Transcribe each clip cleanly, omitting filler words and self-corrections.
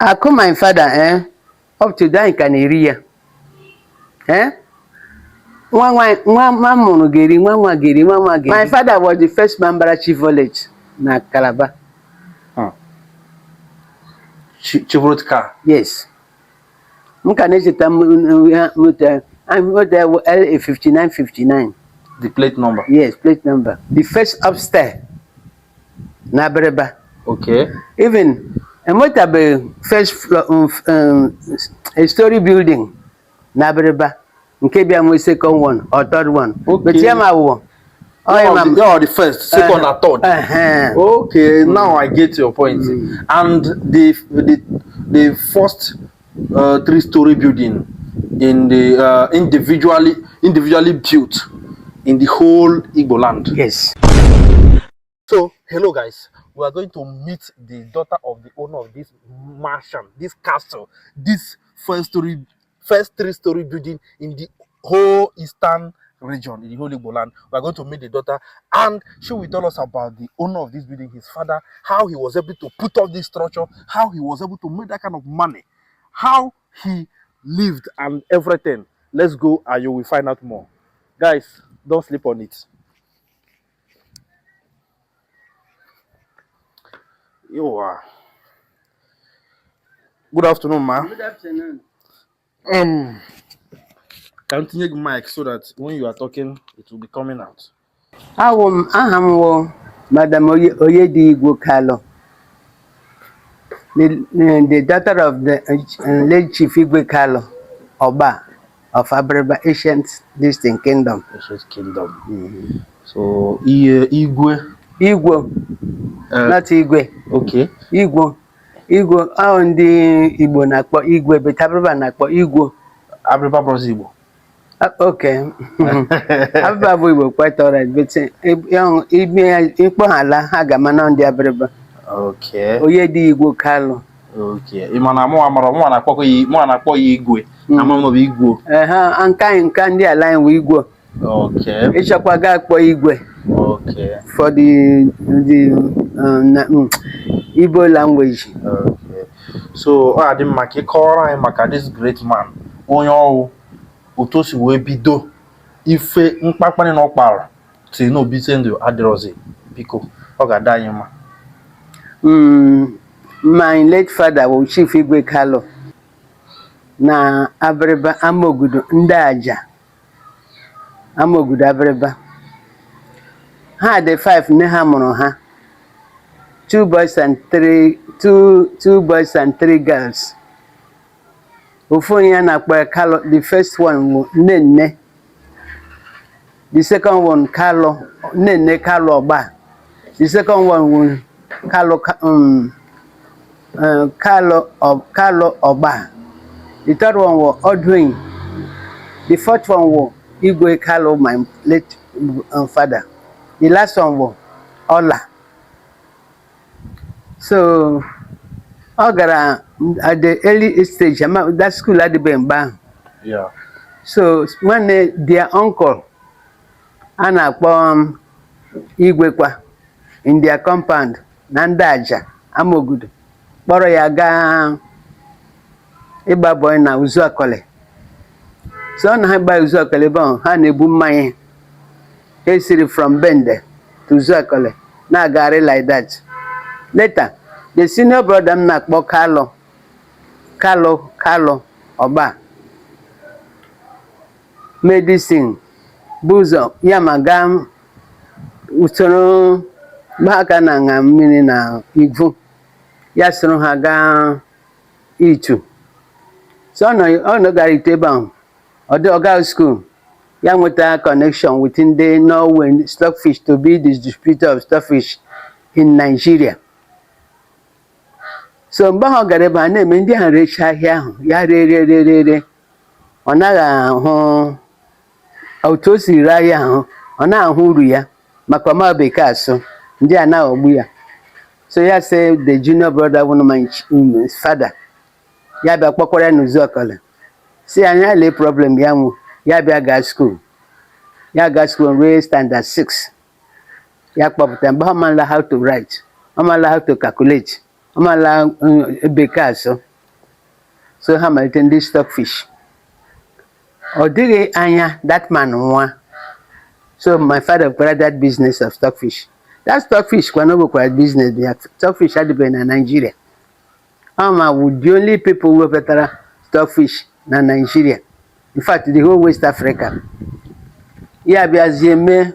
Akụ my father, up to today anyị ka na-eri ya. Nwa nwa nwa nwa mụrụ ga-eri, nwa nwa ga-eri, nwa nwa ga-eri. My father was the first Bambara chief village na Calabar. Chevrolet car. Yes. M ka na-echeta moto moto LA 5959. The plate number. Yes, plate number. The first upstairs na Abịrịba. Even enwetabeghị first floor, a story building na Abịrịba nke bịa nwee second one or third one. But ya ma wụ ọ ya ma You are the first, second, and third. Okay, now I get your point. And the first three-story building in the individually built in the whole Igbo land. Yes. So, hello guys, we are going to meet the daughter of the owner of this mansion, this castle, this first three-story building in the whole eastern region, in the whole Igbo land. We are going to meet the daughter, and she will tell us about the owner of this building, his father, how he was able to put up this structure, how he was able to make that kind of money, how he lived, and everything. Let's go, and you will find out more. Guys, don't sleep on it. You are. Good afternoon, ma. Good afternoon. Can you take mic so that when you are talking, it will be coming out? Awụ m, aha m wụ Madam Oyedi Igwe Kalu, the daughter of the late Chief Igwe Kalu Ogba of Abiriba Ancient Distant Kingdom. Ancient Kingdom. So, Igwe. Igwe, not Igwe. Igwe. Igwe, ahụ ndị Igbo na-akpọ Igwe, but Abiriba na-akpọ Igwe. Abiriba bụrụzi Igbo. Ah, okay. Abiriba bụ Igbo quite alright, but ime ịkpọ ha ala, ha ga-ama na ndị Abiriba. Oyedi Igwe Kalu. Okay. Ị ma na mụ amara mụ na-akpọkọ ya, mụ na-akpọ ya Igwe. Ama m na ọ bụ Igwe. Ha nke anyị, nke ndị ala anyị wụ Igwe. Ịchọkwa ga akpọ Igwe. For the Igbo language. Okay. So ọ ga-adị mma ka ị kọọrọ anyị maka this great man, onye ọwụ, otu o si wee bido ife mkpakpanị na ọ kpara si na obi ndụ adịrọzi. Biko, ọ ga-adị anyị mma. My late father was Chief Igwe Kalu na Abịrịba Amaogudu, ndị Aja Amaogudu Abịrịba. Ha dị five, nne ha mụrụ ha, two boys and three two two boys and three girls. Ofu onye a na-akpọ ya Kalu, the first one bụ nne nne, the second one Kalu, nne nne Kalu Ọgba, the second one bụ Kalu Kalu Ọgba, the third one was Odwin, the fourth one was Igwe Kalu, my late father, the last one was Ola. So ọ gara at the early stage, ama that school adịbeghị mgbe ahụ. So nwanne their uncle a na-akpọ Igwekwa in their compound na ndị Aja Amaogudu kpọrọ ya gaa ịgba bọị na Uzuakọlị. So ọ na ha gba Uzuakọlị ebe ahụ, ha na-ebu mmanya, ha esiri from Bende to Uzuakọlị na-agagharị like that. Later, the senior brother m na-akpọ Kalu Ọgba medicine bụ ụzọ ya ma gaa usoro aka na aṅa mmiri na Ivu, ya soro ha gaa Itu. So ọ nọ gara Itu ebe ahụ, ọ dị ọga school, ya nweta connection with ndị Norway stockfish to be the distributor of stockfish in Nigeria. So mgbe ahụ ọ gara ebe a na-eme ndị ahụ rechaa ahịa ahụ, ya ree ree ree ree ree, ọ naghị ahụ otu o si ree ahịa ahụ, ọ na-ahụ uru ya maka ọma bekee asụ, ndị a na-aghọgbu ya. So ya sị the junior brother wụ my father, ya bịa kpọkwara ya n'Uzuakọlị, si ya ya lee problem ya nwụ, ya bịa gaa school. Ya gaa school ruo standard 6, ya kpọpụta. Mgbe ọ mala how to write, ọ mala how to calculate, ọ mala bekee asụ. So ha malite ndị stockfish. Ọ dịghị anya that man nwa. So my father kwara that business of stockfish. That stockfish kwana nwekwara business ya. Stockfish adịbeghị na Nigeria. Ọ ma wụ the only people wepụtara stockfish na Nigeria. In fact, the whole West Africa. Ya bịazie mee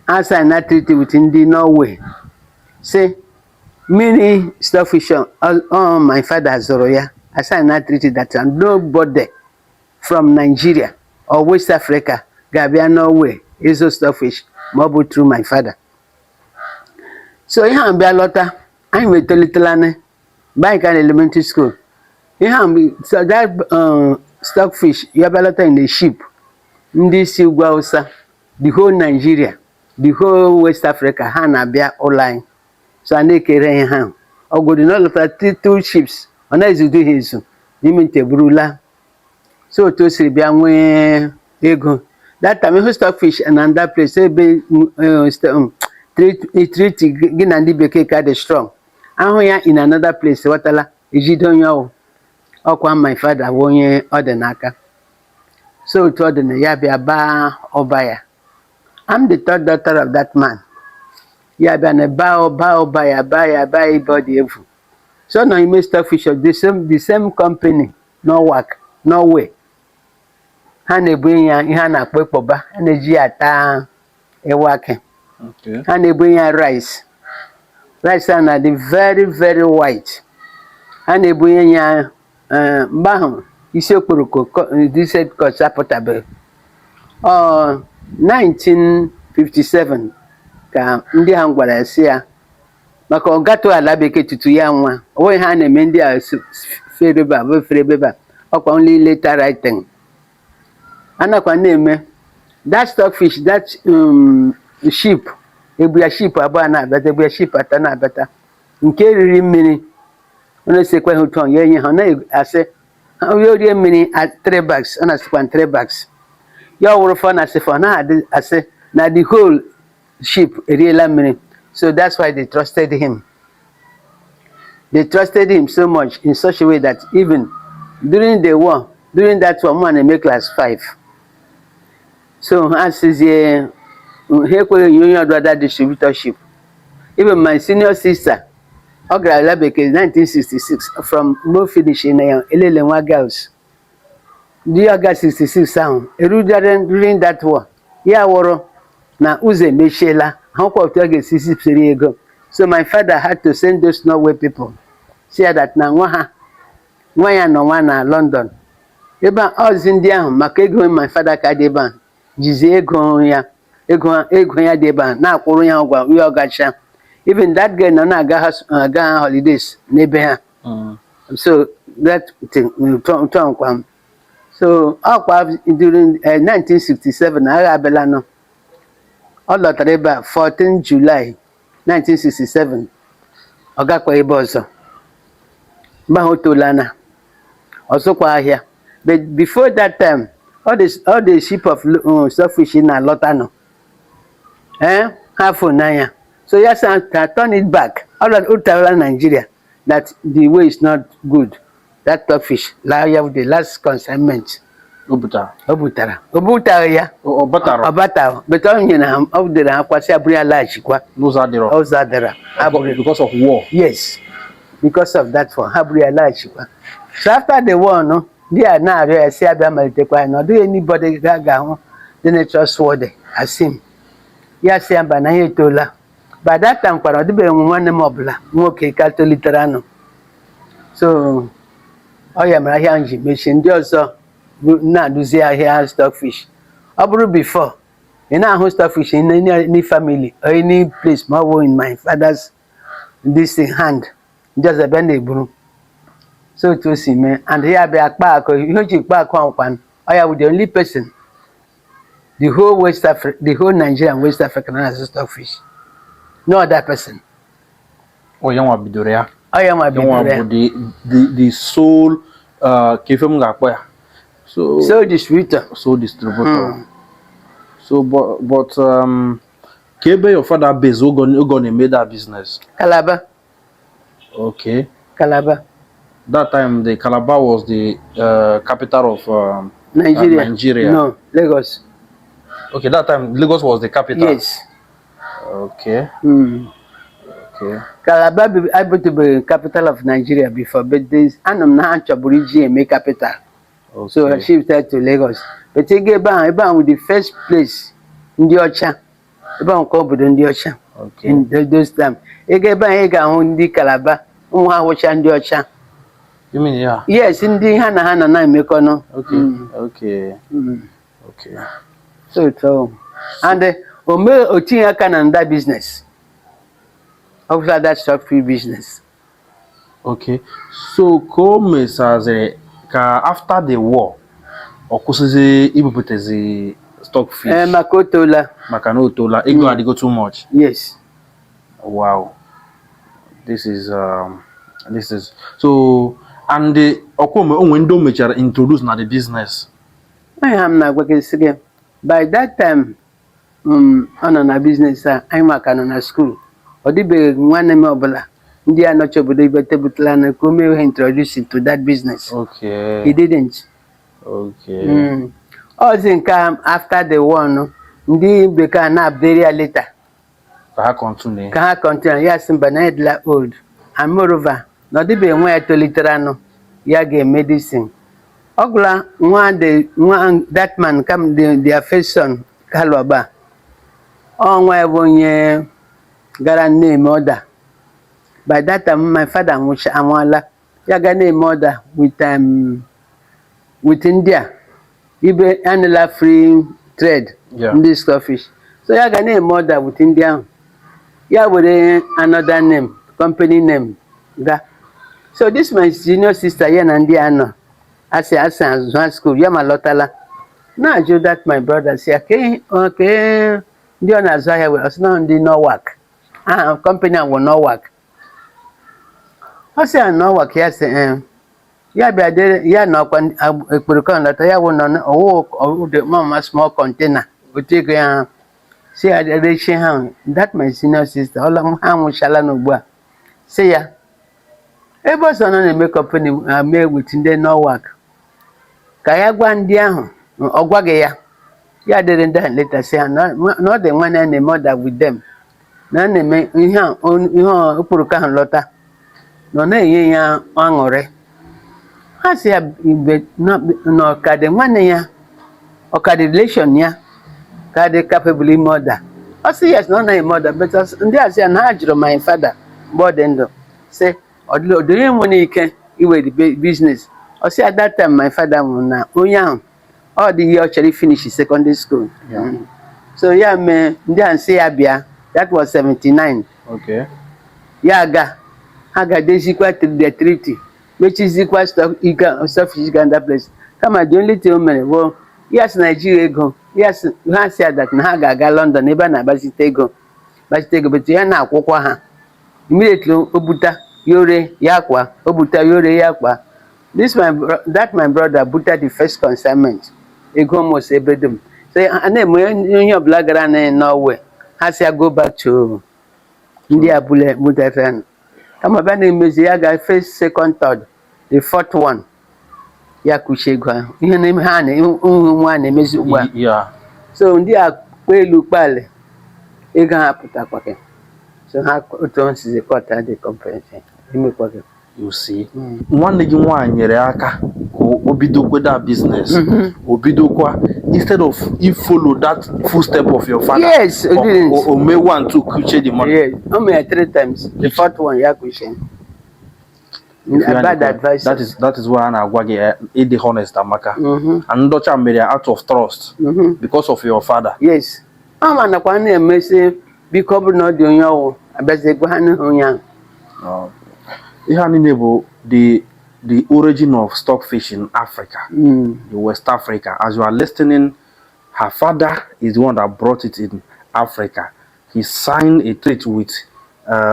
a sign na treaty with ndị Norway, say mmiri stockfish ọ my father zụrụ ya. A sign na treaty that nobody from Nigeria or West Africa ga-abịa Norway ịzụ stockfish ma ọ bụ through my father. So ihe a bịa lọta, anyị wee tolitela mgbe anyị ka na elementary school. Ihe a so that stockfish ya bịa lọta in a ship, ndị si ugwu Hausa, the whole Nigeria, the whole West Africa, ha na-abịa ụlọ anyị. So a na-ekere ihe ha ọgwụdị na ọ lọtara two ships, ọ na-ezudo ha ezu n'ime nte burula. So otu o siri bịa nwee ego that time, ịhụ stockfish na that place ebe treaty gị na ndị bekee ka dị strong, ahụ ya in another place, ghọtala, ejide onye ọwụ. Ọkwa my father bụ onye ọ dị n'aka. So otu ọ dị na ya bịa baa ụba ya. I'm the third daughter of that man. Ya bịa na baa ụba ụba ya, baa ya, baa ebe ọ dị egwu. So nọ ime stockfish of the same company, Norwalk, Norway. Ha na-ebu ya ihe a na-akpọ ịkpọba, ha na-eji ya ata ewu akị. Ha na-ebu ya rice, rice a na-adị very very white. Ha na-ebunye ya mgbe ahụ isi okporoko decent cut apụtabeghị. Ọ 1957 ka ndị ahụ gwara ya, sị ya maka ọ gatụ ala bekee tutu ya nwa. O nweghị ha na-eme ndị a fere ebe a bụ fere ebe a, ọkwa only later writing anakwa na-eme that stockfish. That ship ebu ya, ship abụọ na-abịata, ebu ya ship atọ na-abịata. Nke riri mmiri ọ na-esekwa ha otu ọ ya enye ha, ọ na-asị onye rie mmiri at three bags, ọ na-asịkwa three bags. Ya ọ wụrụ four, na-asị four, na-adị asị na the whole ship eriela mmiri. So that's why they trusted him. They trusted him so much in such a way that even during the war, during that war, mụ na-eme class 5. So ha sizie ha ekweghị enye onye ọdụ that distributorship. Even my senior sister, ọ gara ala bekee 1966 from mo finish na ya elele nwa girls ndị ọga 66 ahụ erudere during that war. Ya wụrụ na ụzọ emechiela ha kwa otu ọ ga-esi sipụrụ ego. So my father had to send those Norway people, say that na nwa ha, nwa ya nọ nwa na London ebe a ọzi ndị ahụ maka ego my father ka dị ebe a, jizie ego ya, ego ya dị ebe a na-akwụrụ ya ụgwọ ya. Ọgacha, even that girl nọ na-aga aga holidays n'ebe ha. So that thing tọn kwa. So ọkwa during 1967 agha abịala nọ, ọ lọtara ebe a 14 July 1967. Ọ gakwa ebe ọzọ mgbe ahụ o tolana ọzọkwa ahịa. But before that time, all the ship of stockfish na-alọta nọ ha fụ n'anya. So ya sị ka turn it back. Ọ lọtara Nigeria that the way is not good. That stockfish la ya the last consignment. O butara. O butara, o butaghị ya. Ọ batara. Ọ bataghị, but ọ nyere ha, ọ dere ha kwasị abụrụ ya laghachikwa. N'ụzọ adịrọ. Ụzọ adịra abụrụ. Because of war. Yes, because of that one, ha buru ya laghachikwa. So after the war no, ndị a na-arịọ ya si abịa malitekwa ya na ọ dịghị anybody ga ga-ahụ dị na trustworthy as him. Ya si ya mba, na ya etoola. By that time kwara, ọ dịbeghị nwanne m ọbụla nwoke ka tolitere anụ. So ọ ya mere ahịa m ji mechie, ndị ọzọ na-adụzi ahịa stockfish. Ọ bụrụ before, ị na-ahụ stockfish in any family or any place, ma ọ bụ in my father's this thing hand, ndị ọzọ bịa na-eburu. So otu o si mee and ya bịa kpaa akụ, ihe o ji kpaa akụ ahụ kwan, ọ ya bụ the only person the whole West Africa, the whole Nigeria and West Africa na-azụ stockfish, no other person. Ọ ya nwa bidoro ya. Ọ ya nwa Ya nwa bidoro ya. Bụ the sole ka ife m ga-akpọ ya. So sole distributor. Sole distributor. So but ka ebe your father base oge ọ na-eme that business? Calabar. Okay. Calabar. That time the Calabar was the capital of Nigeria. Nigeria. No, Lagos. Okay, that time Lagos was the capital. Yes. Okay. Okay. Calabar abụtụbeghị capital of Nigeria before, but this anọ m na ha chọburu iji eme capital. Okay. So shifted to Lagos. But ị ebe ahụ, ebe ahụ the first place ndị ọcha, ebe ahụ ka obodo ndị ọcha. In those time. Ị ga ebe ahụ, ị ga-ahụ ndị Calabar, ụmụ ha wụcha ndị ọcha. You mean, yeah? Yes, ndị ha na ha nọ na-emekọnụ. Okay. Okay. Okay. So and o mee o tinye aka na nda business. Ọ bụla that stockfish business. Okay. So ka o mesaziri ka after the war, ọ kwụsịzi ibupụtazi stockfish? Ee, maka o toola. Maka na o toola, ego adịgo too much. Yes. Wow. This is so and the ọkwa onwe ndị o mechara introduce na the business. Onye ha m na-agwa gị sị gị, by that time ọ nọ na business a, anyị maka nọ na school. Ọ dịbeghị nwanne m ọbụla ndị a nọchi obodo ibe tebutela na ka o mee ha introduce to that business. He didn't. Ọzi nke a after the war nụ, ndị bekee na-abderi ya later. Ka ha continue. Ka ha continue, ya sị mba, na ya dịla old and moreover na ọ dịbeghị nwa ya tolitere anụ ya ga-eme this. Ọ gwụla nwa the nwa that man kam the their first son Kalu Ọba, ọ nwa ya bụ onye gara na-eme order. By that time my father nwụcha anwụọla, ya ga na-eme order with ndị a ibe anịla free trade. Ndị stockfish, so ya ga na-eme order with ndị ahụ, ya were another name, company name ga. So this my junior sister, ya na ndị a nọ asị asị azụ ha school, ya ma lọtala na-ajụ that my brother, si ya ke ke ndị ọ na-azụ ahịa were, ọsị na ndị Norwalk, aha company a wụ Norwalk. Ọ sị ya Norwalk, ya sị ee, ya bịa dere ya na ọkwa ekporoko lọta, ya wụ nọ ọwụ mama small container otu ego ya si ya rechie ha. That my senior sister ọla ha nwụchala n'ugbu a, si ya ebe ọsọ nọ na-eme company mee with ndị Norwalk, ka ya gwa ndị ahụ. Ọ gwaghị ya, ya dere ndị ahụ leta, sị ha na ọ dị nwanne ya na-eme order with them, na ọ na-eme ihe a, ihe okporoko ahụ lọta na ọ na-enye ya aṅụrị. Ha sị ya ibe na ọkadị nwanne ya, ọkadị relation ya ka dị capable ime order. Ọ sị yes, na ọ naghị eme order, but ndị a sị ya na ha jụrụ my father mgbe ọ dị ndụ, sị ọ dịghị onye nwere ike iwere business. Ọ sị at that time my father nwụrụ na onye ahụ ọ dị ihe ọ chọrọ ifinish secondary school. So ya mee ndị a nsị ya bịa, that was 79. Ya ga ha ga-edezikwa the treaty, mechizikwa stockfish Uganda place. Kama the only thing o mere bụ ya sị Naijiria ego ya sị ha si that na ha ga-aga London ebe a na-agbazite ego, gbazite ego, but ya na-akwụkwa ha immediately. O buta ya ore ya akwa, o buta ya ore ya akwa. This my that my brother buta the first consignment ego almost ebe dum. So a na-eme onye ọbụla gara na Norway, ha si ya go back to ndị a bule butere. Kama bịa na-emezi ya ga first, second, third, the fourth one, ya kuchie ego ahụ, ihe na ha na ụmụ nwa na-emezi ugbu a. So ndị a kpa elu kpali ego ha pụtakwa, so ha otu o sizi kọta the company emekwa gị. You see, nwanne gị nwaanyị nyere aka ka o bidokwa that business. O bidokwa instead of if follow that footstep of your father. Yes, o didn't. O mee one two kuchie the money. Yes, o mere three times, the fourth one ya kuchie. If you Bad are- advice. That is why a na-agwa gị ịdị honest amaka. And ndọcha mere ya out of trust because of your father. Yes, ọ ma nakwa na-emesi biko, ọ bụrụ na ọ dị onye ọwụ abịazi gwa ha n'ihu onye ahụ. Ihe a niile bụ the origin of stockfish in Africa. The West Africa. As you are listening, her father is the one that brought it in Africa. He signed a treaty with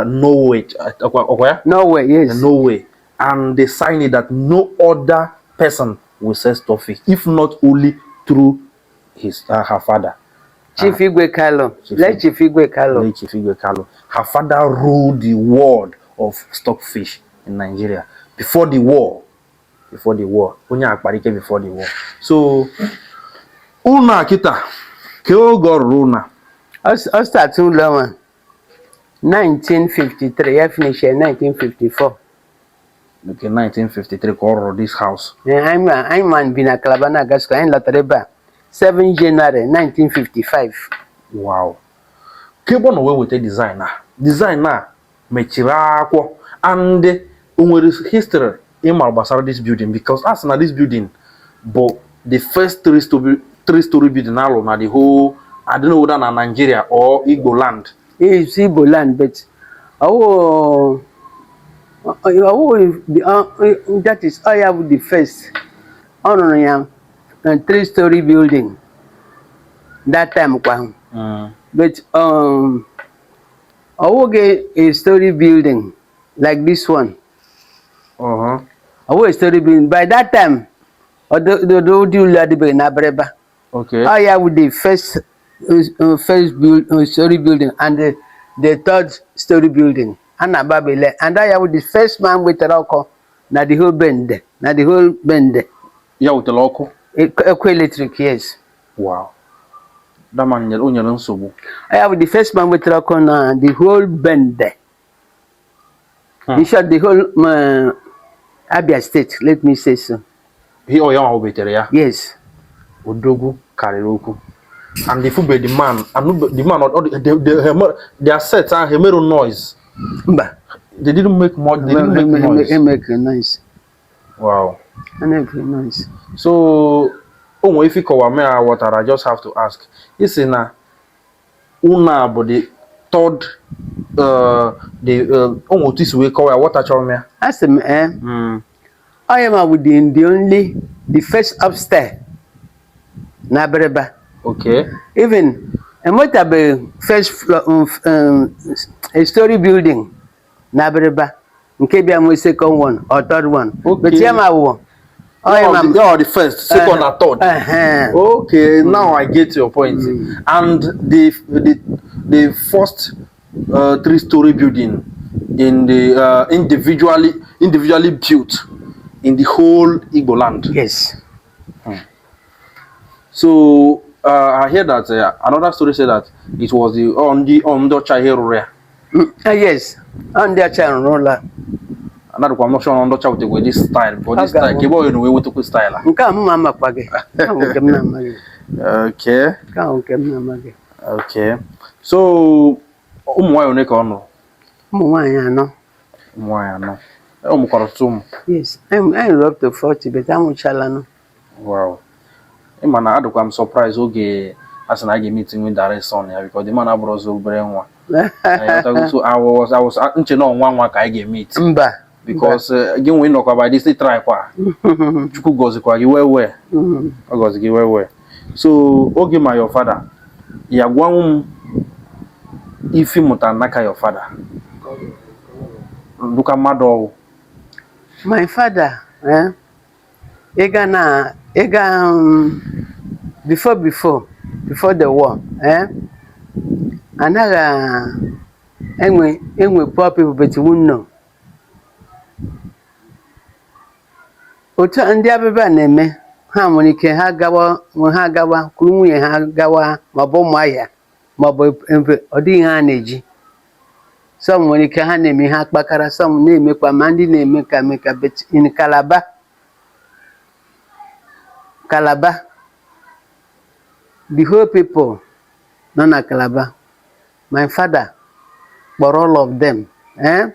Norway, okay? Norway, yes. Norway, and they signed it that no other person will sell stockfish, if not only through his her father. Chief Igwe Kalu. Chief Let Chief Igwe Kalu. Late Chief Igwe Kalu. Her father ruled the world of stockfish in Nigeria. Before the war, before the war, onye a kpara ike before the war. So ụlọ a kịta, ka oge ọ rụrụ ụlọ a? Ọ start ụlọ nwa 1953, ya finish ya 1954. Okay, 1953 ka ọ rụrụ this house. Anyị ma bi na Calabar na-aga school, anyị lọtara ebe a 7 January 1955. Wow. Ka ebe ọ nọ wee weta design a, design a mechiri akwụkwọ, and o nwere history ịma gbasara this building, because a sị na this building bụ the first three story building alụ na the whole, I don't know whether na Nigeria or Igbo land. It's Igbo land, but ọwụ that is ọ ya bụ the first ọ rụrụ ya, three story building that time kwa. But ọ wụghị a story building like this one. Ọ wụghị a story building by that time. Ọdụ ụlọ adịbeghị n'Abịrịba. Ọ ya bụ the first first build, story building and the third story building a na-agba bele, and ọ ya bụ the first man wetara ọkụ na the whole Bende, na the whole Bende. Ya wetara ọkụ? Ọkụ electric, yes. Wow, that man nyere, o nyere nsogbu. Ọ ya bụ the first man wetara ọkụ na the whole Bende. In short, the whole Abia State, let me say so. Ihe ọ ya nwa wetere ya? Yes. Odogwu karịrị okwu. And the fube the man and the man, their set ahụ emero noise? Mba. They didn't make much, they didn't make noise. Emeke noise. Wow. Emeke noise. So o nwere ife ịkọwa mee a ghọtara. I just have to ask. Isi na unu a bụ the third, the o nwere otu isi wee kọwa ya, ghọtachọrọ m ya. Asị m eh, ọ ya ma bụ the only, the first upstairs na Abịrịba. Even enwetabeghị first floor, a story building na Abịrịba nke bịa nwee second one or third one. But ya ma wụ ọ ya ma Yeah, the first, second and third. Okay, now I get your point. And the first three-story building in the individually built in the whole Igbo land. Yes. So I hear that another story said that it was the on the ọcha ihe rụrụ ya. Yes, ọ ndị ọcha rụrụ ụlọ a. Another, I'm not sure on ndị ọcha wetekwe this style, but this Ọ style ga-abụ. ka ebe ọ wee wetekwe style a. Nke a mụ ma amakwa gị. Nke ahụ nke m na-amaghị. Nke ahụ nke m na-amaghị. Okay. So ụmụ nwaanyị one ka ọ nụrụ? Ụmụ nwaanyị anọ. Ụmụ nwaanyị anọ. Ọ mụkwara ọtụtụ ụmụ. Yes, anyị ruru up to 40, but anwụchalanụ. Wow. Ị ma na adịkwa m surprise oge a sị na a ga-emeet with direct son ya, because the man abụrụ ọzọ obere nwa. Ịghọtago? So I was nche na ọnwa nwa ka anyị ga-emeet. Mba. Because gị nwee nọkwa by this try kwa. Chukwu gọzikwa gị well well. Ọ gọzi gị well well. So oge ma your father, ya gwanwu m ife mụtara n'aka your father. Dụka mmadụ ọwụ. My father, eh, ịga na ịga before the war, eh, anaghị enwe poor people, but we know. Otu a ndị Abịbịa na-eme, ha nwere ike ha gawa kwuru nwunye ha gawa, maọbụ Ụmụahịa, maọbụ ebe ọ dịghị ihe ha na-eji. Some nwere ike ha na-eme ihe akpakara, some na-emekwa ma ndị na-eme ka eme ka, but in Calabar, Calabar, the whole people nọ na Calabar, my father kpọrọ all of them, eh?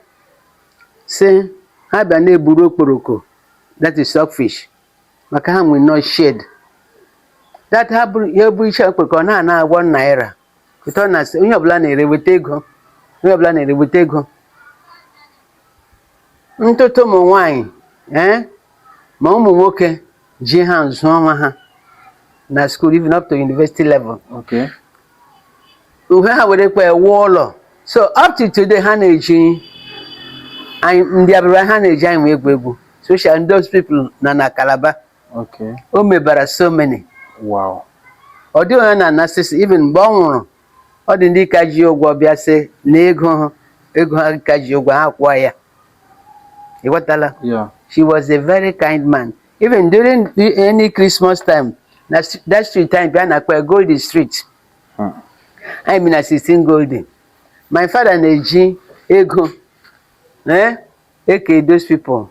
Sị ha bịa na-eburu okporoko, that is stockfish, maka ha nwere no shed that ha buru ya buru iche okporoko, ọ na-ana ₦1. Ụtọ na asị onye ọbụla na-ere weta ego, onye ọbụla na-ere weta ego. Ntụtụ ụmụ nwanyị, eh? Ma ụmụ nwoke ji ha zụọ nwa ha na school, even up to university level. Uhe ha were kwa wuo ụlọ. So up to today, ha na-eji anyị ndị Abịrịba, ha na-eji anyị wee egwu egwu social. Those people na na Calabar. O mebara so many. Ọ dịghị onye na-anasịsị. Even mgbe ọ nwụrụ, ọ dị ndị ka ji ụgwọ bịa sị na ego ha, ego ha ka ji ụgwọ ha kwụọ ya. Ịghọtala? Yeah. She was a very kind man. Even during any Christmas time, na that street time bịa na-akpọ Goldie Street. Anyị bi na 16 Goldie. My father na-eji ego eke those people.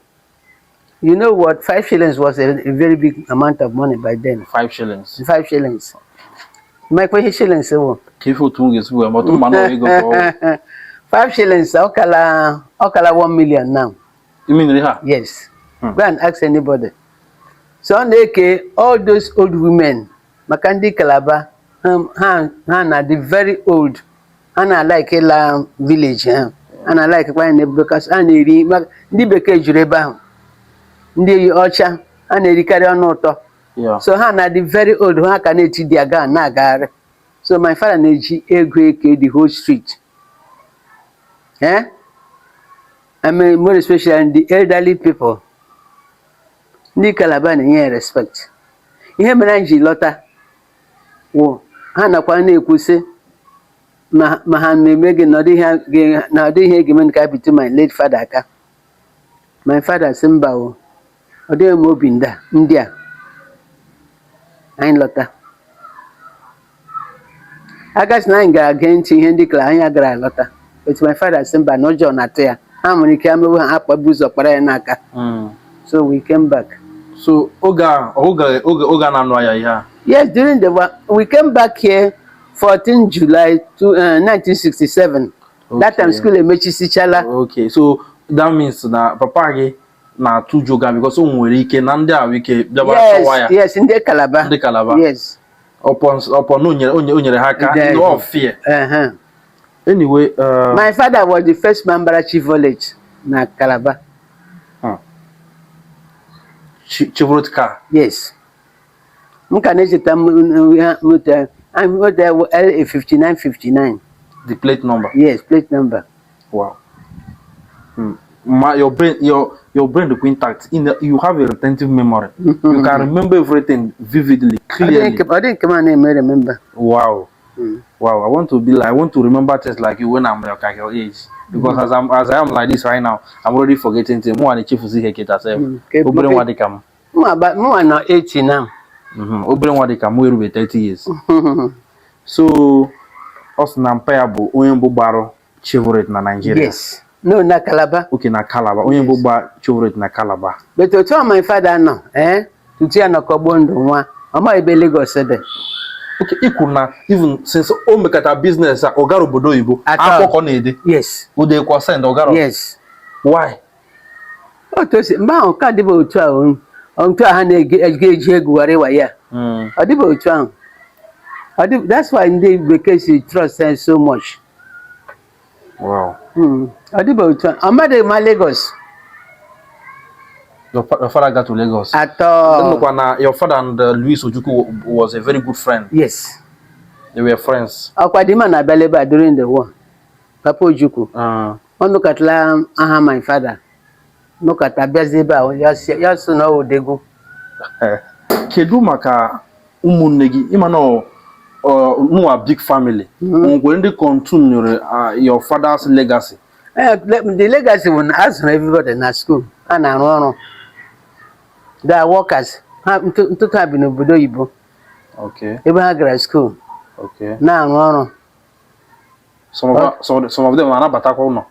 You know what? 5 shillings was a very big amount of my by then. 5 shillings. 5 shillings. Ma ekwe shillings wụ. Ka ife otu m ga-esi wee mọtụ mmanụ ego ka ọ 5 shillings ọkala 1 million now. Imenere ha. Yes. Hmm. Go and ask anybody. So ọ na-eke all those old women, maka ndị Calabar ha na-adị very old. Ha na-alike ịla village ha. Ha na-alike kwa na because ha na-eri ndị bekee juru ebe ahụ. Ndị ọcha ha na-erikarị ọnụ ụtọ. So ha na-adị very old, ha ka na-eti their gown na-agagharị. So my father na-eji ego eke the whole street. Eh? I mean, more especially the elderly people. Ndị Calabar na-enye ya respect. Ihe mere anyị ji lọta wụ ha nakwa na-ekwu sị ma ha na-eme gị na ọ dịghị ihe ga-eme ka bitu my late father aka. My father sị mba o, ọ dịghị m obi ndị a anyị lọta. Agasị na anyị gara gee ntị ihe ndị kara anyị agara alọta. But my father sị mba, na ụjọ na-atụ ya. Ha nwere ike amewe ha akpabu ụzọ kpara ya n'aka. So we came back. So oge a oge a na-anụ ya ihe a. Yes, during the war, we came back here 14 July 1967. That time school emechisichala. Okay, so that means na papa gị na-atụ ụjọ ga because o nwere ike na ndị ahụ ike bịaba chọwa ya. Yes, ndị Calabar. Ndị Calabar. Yes. Upon o nyere ha aka Yes. in all fear. Anyway, My father was the first member Chevrolet na Calabar. Chevrolet car. Yes. M ka na-echeta moto LA 5959. The plate number. Yes, plate number. Wow. Your brain is intact. You have a retentive memory. You can remember everything vividly, clearly. Ọ dị nke m a na-eme remember. Wow. Wow. I want to remember things like you when I'm like your age. Because as I am like this right now, I'm already forgetting things. Mụ na-echefuzi ihe kịta sef. Obere nwa dị ka m. Mụnwa nọ 80 now. Obere nwa dị ka mụ erube 30 years. So ọ sị na mpa ya bụ onye mbụ gbarụ Chevrolet na Nigeria. Yes. No, na Calabar. Okay, na Calabar. Onye mbụ gba Chevrolet na Calabar. But otu a my father nọ, tutu ya nọkọgbuo ndụ nwa, ọ maghị ebe Lagos dị. Okay, ikwu na even since o mekata business a, ọ gara obodo oyibo, Atọ. akwụkwọ ọ na-ede. Yes. O dekwa send ọ gara. Yes. Why? Otu o si mgbe ahụ ka dịba otu a otu a ha na-eji egwu ghara ịwa ya. Ọ dịba otu ahụ. Ọ dị, that's why ndị bekee si trust them so much. Wow. Ọ dịba otu ahụ. Ọ madịghị ma Lagos. Your father got to Lagos. Atọ. Nnukwu na your father and Louis Ojukwu was a very good friend. Yes. They were friends. Ọkwa dị ma na-abịa ebe a during the war. Papa Ojukwu. Ọ nụkọtala aha my father. Nụkọta bịazie ebe a, ya sị na ọ odegwu. Kedu maka ụmụnne gị? Ịma na nwa big family. Nwere ndị continue your father's legacy. The legacy bụ na a zụrụ everybody na school. Ha na-arụ ọrụ. They are workers. Ha ntụtụ ha bi n'obodo oyibo ebe ha gara school na-arụ ọrụ. Some of them anabatakwa ụlọ.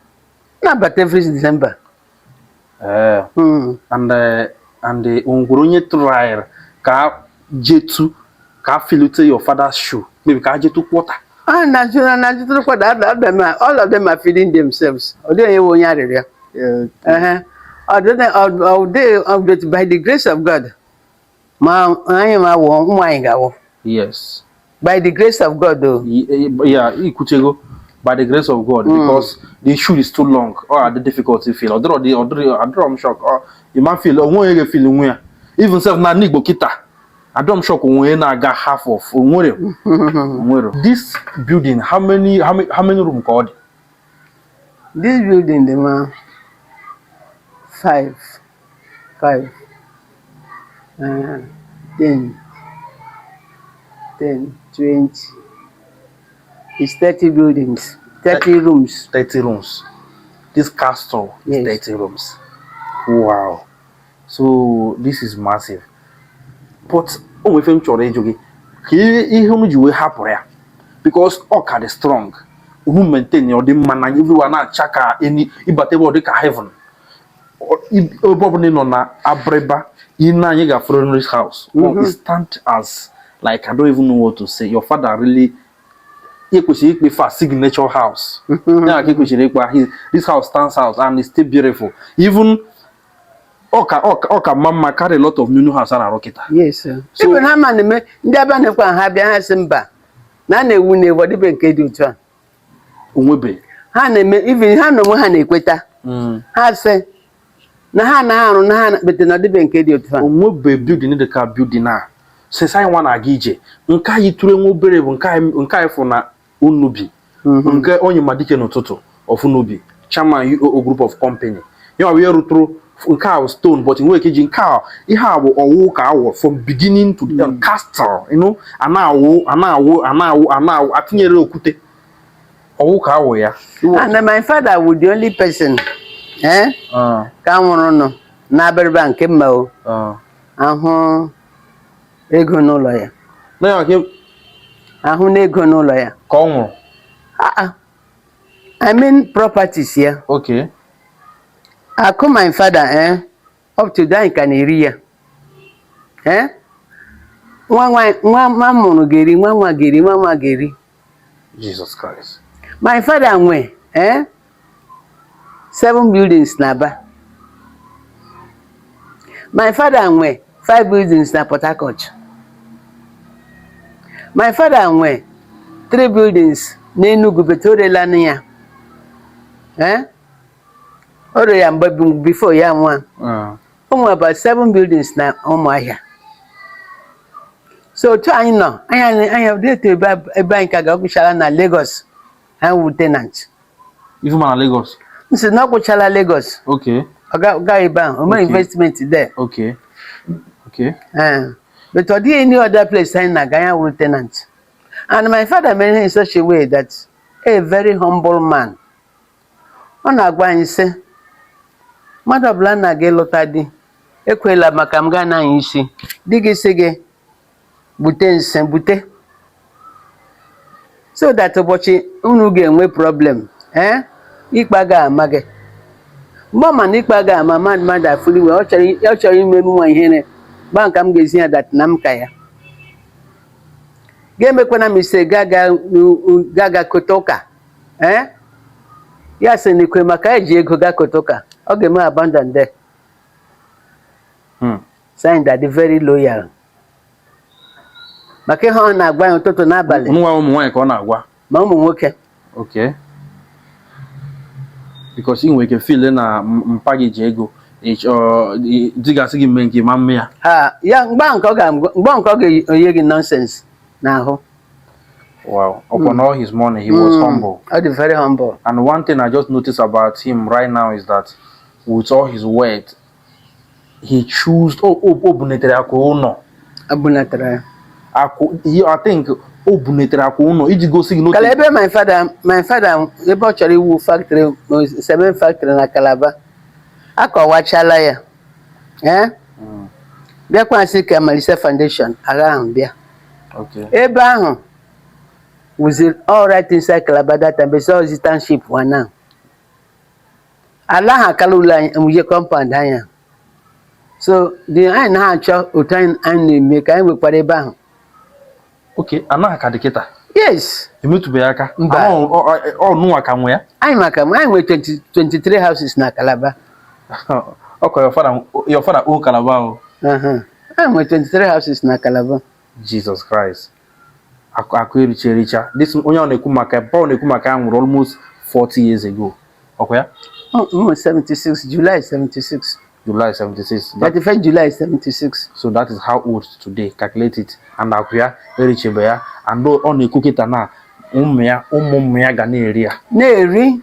Na-abata every December. And nwere onye tryere ka jetu ka filute your father's shoe, maybe ka jetu quarter. Ah, na kwada all of them are feeding themselves. Ọ dịghị onye nwe onye arịrịọ. Ehe. Ọ dịghị ọ dịghị, but by the grace of God, ma anyị ma wụọ ụmụ anyị ga-awụ. Yes. By the grace of God o. Yeah, ikwuchego by the grace of God, because the shoe is too long or the difficult to feel. Ọdịrọ dị ọdịrọ adịrọ m shock or you man feel onwe onye ga-feel onwe ya. Even self na n'Igbo kịta, adịrọ m shock onwe onye na-aga half of onwere onwere. This building, how many room ka ọ dị? This building dị ma 5 5 10 10 20. It's 30 buildings, 30 rooms. 30 rooms. This castle is Yes. 30 rooms. Wow, so this is massive, but o nwere ife m chọrọ ịjụ gị ka ihe unu ji wee hapụrụ ya, because ọ ka dị strong, unu maintain ya, ọ dị mma na everywhere na-acha ka eni ịbata ebe ọ dị ka heaven. Ebe ọbụla ị nọ na Abịrịba, ị na anyị ga-afụrụ this house. It stand as like, I don't even know what to say. Your father really, e kwesịrị ikpe fa signature house ya ka e kwesịrị ịkpa. This house stands out and it's still beautiful, even ọ ka mma mma carry a lot of new house a na-arụ kịta. Yes, sir. So- Even ha ma na-eme ndị Aba na-ekwe ha bịa, ha sị mba, na a na-ewu na-ewu, ọ dịbe nke dị otu a. Onwebe. Ha na-eme, even ha na onwe ha na-ekweta. Ha sị na ha na-arụ na ha bete na ọdịbe nke dị otu a. Onwebe building dị ka building a since anyị nwa na-aga ije. Nke anyị tụrụ enwe obere bụ nke anyị fụ na Unubi, nke onye Madike n'ụtụtụ of Unubi, chairman UOO Group of Company ya wee rụtụrụ. Nke a bụ stone, but nwere ike iji nke a, ihe a bụ ọwụ ka awụ from beginning to the end, castle, a na-awụ, a na-awụ, a na-awụ, a na-awụ, atinyere okwute, ọwụ ka awụ ya. And my father was the only person, eh, ka nwụrụ nụ n'Abịrịba nke mma o ahụ ego n'ụlọ ya. Na ya ka Ahụ n'ego n'ụlọ ya. Ka ọ nwụrụ? Ah, ah. I mean properties ya. Akụ my father, eh, up to anyị ka na-eri ya, eh, nwa nwa nwa nwa mụrụ ga-eri, nwa nwa ga-eri, nwa nwa ga-eri. Jesus Christ. My father nwe, eh, seven buildings na Aba. My father nwe five buildings na Port Harcourt. My father nwe three buildings n'Enugu, but o rela ya, eh, o rere ya mgbe before ya nwa. O nwere about seven buildings na Ụmụahịa. So otu anyị nọ, anyị dị etu ebe anyị ka ga-ọgwụchala na Lagos, anyị wụ tenant. Even na Lagos? M sị na ọ gwụchala Lagos. Ọ gaghị ebe ahụ o mere investment there. Eh, but ọ dịghị any other place anyị na-aga, anyị wụrụ tenant. And my father mere ihe in such a way that a very humble man, ọ na-agwa anyị sị mmadụ ọbụla na-aga ịlụta di, ekwela maka m gaa n'anya isi di gị sị gị bute nsị, bute, so that ụbọchị unu ga-enwe problem, eh, ikpe ga-ama gị. Mgbe ọ ma na ikpe ga-ama mmadụ, mmadụ afụrụ iwe, ọ chọrọ ime nwa ihere gba nka m ga-ezi ya that na m ka ya ga-emekwana m ise ga kote ụka, eh, ya sị na ikwe maka eji ego ga kote ụka, ọ ga-eme abandon there. Sign that dị very loyal maka ihe ọ na-agwa ya ụtụtụ n'abalị. Nwa ụmụ nwaanyị ka ọ na-agwa? Ma ụmụ nwoke. Okay, because ị nwere ike feel na mpa gị ji ego, di ga-asị gị mee nke ma mme ya. Ha ya mgbe nke ọ ga-enye gị nonsense n'ahụ. Wow. Upon all his money, he was humble. Ọ dị very humble. And one thing I just noticed about him right now is that with all his wealth, he choose o bunetere akụ ụlọ. Ọ bunatara ya. Akụ I think o bunetere akụ ụlọ iji gosi gị n'otu. Kala ebe my father ebe ọ chọrọ iwu factory, cement factory na Calabar, akọwachala ya, eh? Bịakwa sị ka malite foundation agha ahụ bịa. Ebe ahụ wụzi all right inside Calabar that time, besi ozi township wa now. Ala ahụ akala ụlọ anyị nwunye compound anya. So the anyị na-achọ otu anyị na-eme ka anyị nwekwara ebe ahụ. Okay, anaghị ka dị kịta? Yes. Emetụbeghị aka? Mba. Ọ nụnwa ka nwe ya? Anyị maka anyị nwere 20 23 houses na Calabar. Ọkọ your father own Calabar o. Anyị nwere 23 houses na Calabar. Jesus Christ. Akụ ericha ericha. This onye ọ na-ekwu maka Paul na-ekwu maka ya nwụrụ almost 40 years ago. Ọkwa ya? Oh, 76, July 76. July 76. That, 31st July 76. So that is how old today. Calculate it. And akụ ya erichebe ya. And ọ na-ekwu kịta na ụmụ ya, ụmụ ụmụ ya ga na-eri ya. Na-eri.